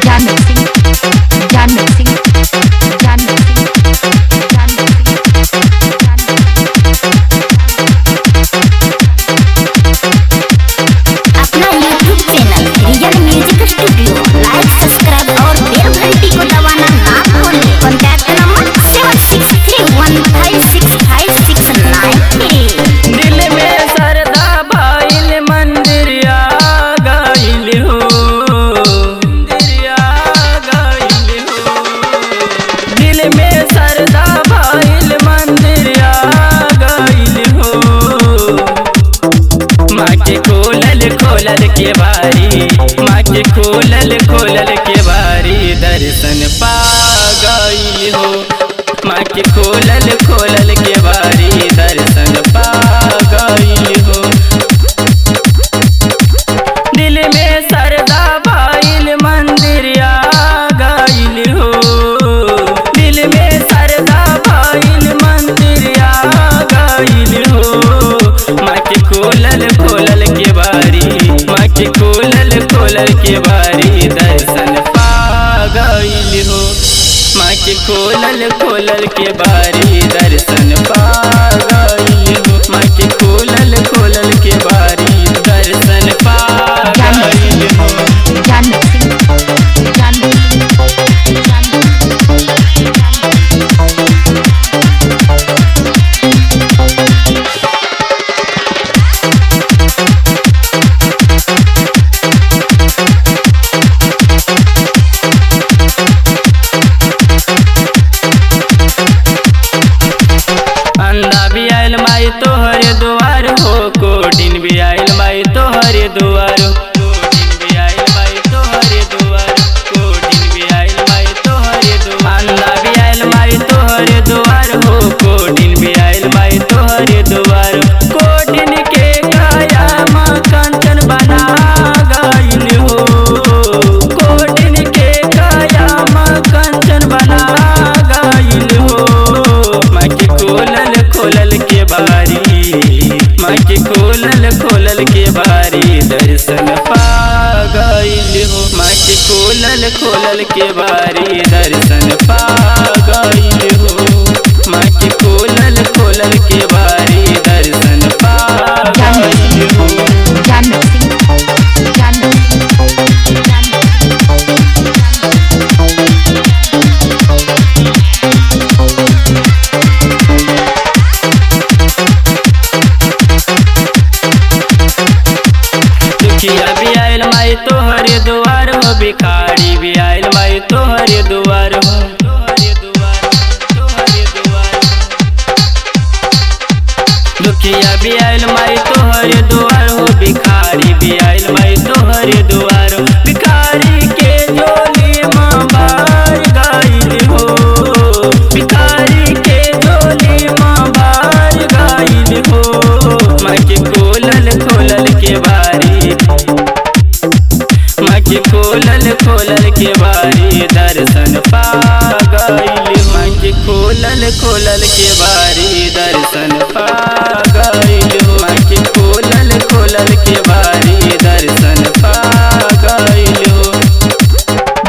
Janu Singh, Janu Singh, Janu Singh, Janu Singh, Janu Singh. अपना YouTube channel real music studio like, subscribe और बेल घंटी को दबाना ना भूलें। Contact number 7631565693। दिल में सरदा भाईल मंदिरिया गाइल हो, मंदिरिया गाइल हो। दिल में सरदा भाईल मंदिरिया गाइल हो। माँ के खोलल खोलल के बारी, माँ के खोलल खोलल के बारी दर्शन पा गइल हो। माँ के खोलल खोलल के बारी दर्शन पा गइल हो। दिल में सरदा भाईल मंदिरिया गाइल हो। दिल में सरदा भाईल मंदिरिया गाइल हो। माँ के खोलल खोलल के बारी, माँ के खोलल खोलल के बारी दर्शन पा गइल हो। माँ के खोलल खोलल के बारी दर्शन पा गइल हो। माँ के खोलल खोलल के बारी दर्शन पा गइल हो। Janu Singh, Janu Singh, Janu Singh, Janu Singh. अंधा भी आयल माई तोहरे दुआर हो, कोडिन भी आयल माई तोहरे दुआर हो। कोडिन भी आयल माई तोहरे दुआर, कोडिन भी आयल माई तोहरे दुआर। अंधा भी आयल माई तोहरे दुआर हो, कोडिन भी आयल माई तोहरे दुआर। कोडिन के काया माँ कंचन बना गइल हो। कोडिन के काया माँ कंचन बना गइल हो। माँ के खोलल खोलल के बारी, माँ के खोलल खोलल के बारी दर्शन पा गइल हो। माँ के खोलल खोलल के बारी दर्शन पा गइल हो। माँ के खोलल खोलल के बारी दर्शन पा Janu गइल Singh, हो। Janu Singh, Janu Singh, Janu Singh, Janu दुखिया भी आयल माई तोहरे दुआर हो, भिखारी भी आयल माई तोहरे दुआर हो। तोहरे दुआर, तोहरे दुआर। दुखिया भी आयल माई तोहरे दुआर हो, भिखारी भी आयल माई तोहरे दुआर हो। भिखारी के झोली माँ बार गाइल हो। भिखारी के झोली माँ बार गाइल हो। माँ के खोलल खोलल के बारी, माँ के खोलल खोलल के बारी दर्शन पा गइल। माँ के खोलल खोलल के बारी दर्शन पा गइल। माँ के खोलल खोलल के बारी दर्शन पा गइल।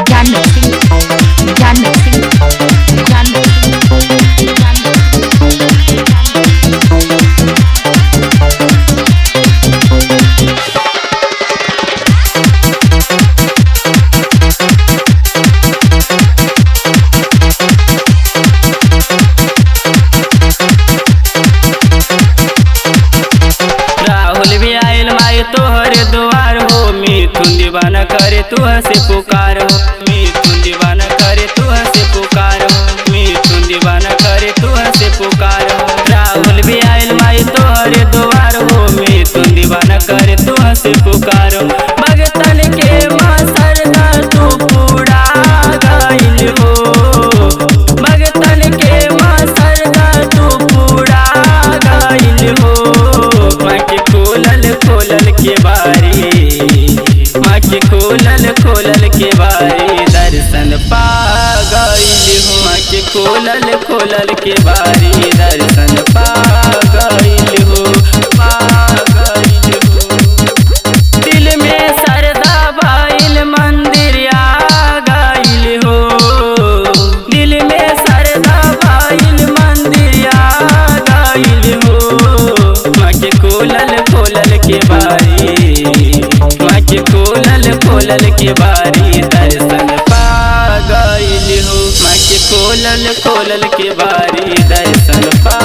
Janu Singh, Janu Singh, Janu Singh, Janu Singh, Janu Singh. Rahul भी आयल माई तोहरे दुआर हो, मिथुन दीवाना करे तू से पुकार हो। मिथुन दीवाना करे तू से पुकार हो, मिथुन दीवाना करे तू से पुकार हो। राहुल भी आयल माई तोहरे दुआर हो, मिथुन दीवाना करे तू से पुकार हो। भगतन के माँ सरदा तू पूरा गइल हो। भगतन के माँ सरदा तू पूरा गइल हो। माँ के खोलल खोलल के बारी, माँ के खोलल खोलल के बारी दर्शन पा गइल हो। माँ के खोलल खोलल के बारी दर्शन पा गइल हो, पा गइल। खोलल के बारी दर्शन पा गइल हो। माँ के खोलल खोलल के बारी दर्शन पा।